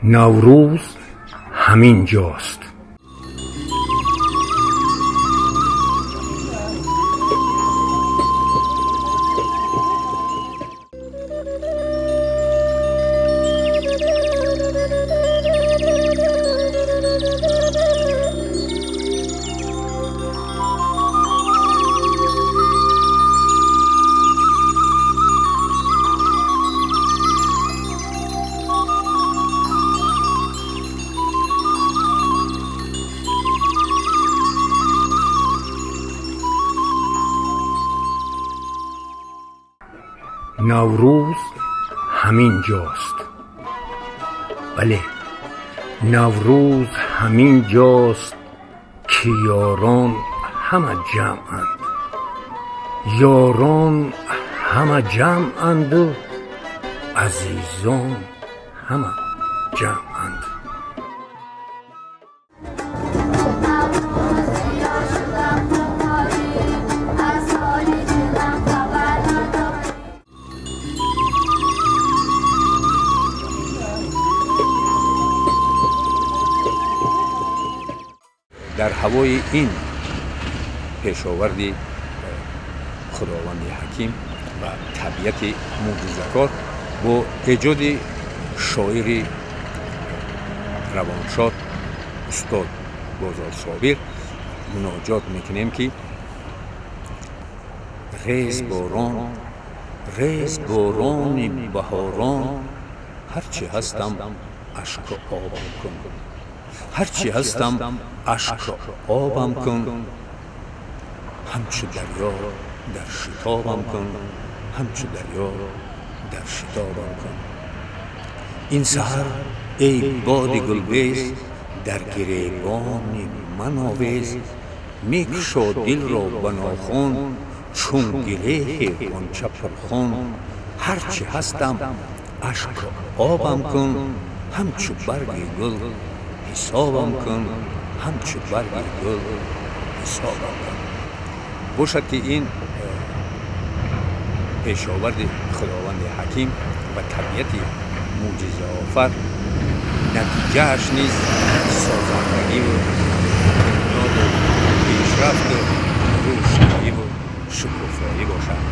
Наврӯз ҳамин ҷост. Наврӯз ҳамин ҷост. Бале, Наврӯз ҳамин ҷост, ки ёрон ҳама ҷамъанд. Ёрон ҳама ҷамъанду азизон ҳама ҷамъанд. Дар ҳавои ин пешоварди Худованди ҳаким ва табиати мӯъҷизакор бо эҷоди шоири равоншод устод Бозорсобир муноҷот мекунем, ки рез борон, рез борони баҳорон, ҳарчи ҳастам ашку обам кун, ҳарчи ҳастам ашку обам кун, ҳамчу дарё дар шитобам кун, ҳамчу дарё дар шитобам кун. Ин саҳар эй боди гулбез, дар гиребони ман овез, мекушо дилро ба нохун, чун гиреҳи ғунча пурхун, ҳарчи ҳастам ашку обам кун, ҳамчу барги гул ҳисобам кун, ҳамчу барги гул ҳисобам кун. Бошад, ки ин пешоварди Худованди ҳаким ва табиати мӯъҷизаофар натиҷааш низ созандагиву бунёду пешрафту рӯшноиву шукуфоӣ бошад.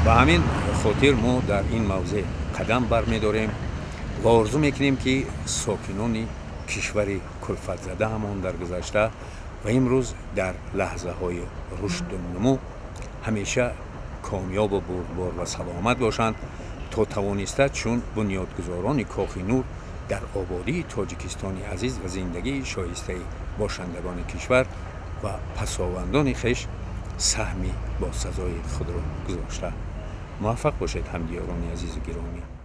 Ба ҳамин хотир мо дар ин мавзеъ қадам бармедорем ва орзу мекунем, ки сокинони кишвари кулфатзадаамон дар гузашта ва имрӯз дар лаҳзаҳои рушду нумӯ ҳамеша комёбу бурдбор ва саломат бошанд, то тавониста чун бунёдгузорони Кохи Нур дар ободии Тоҷикистони азиз ва зиндагии шоистаи бошандагони кишвар ва пасовандони хеш саҳми босазои худро гузошта. Муваффақ бошед, ҳамдиёрони азизу гиромӣ.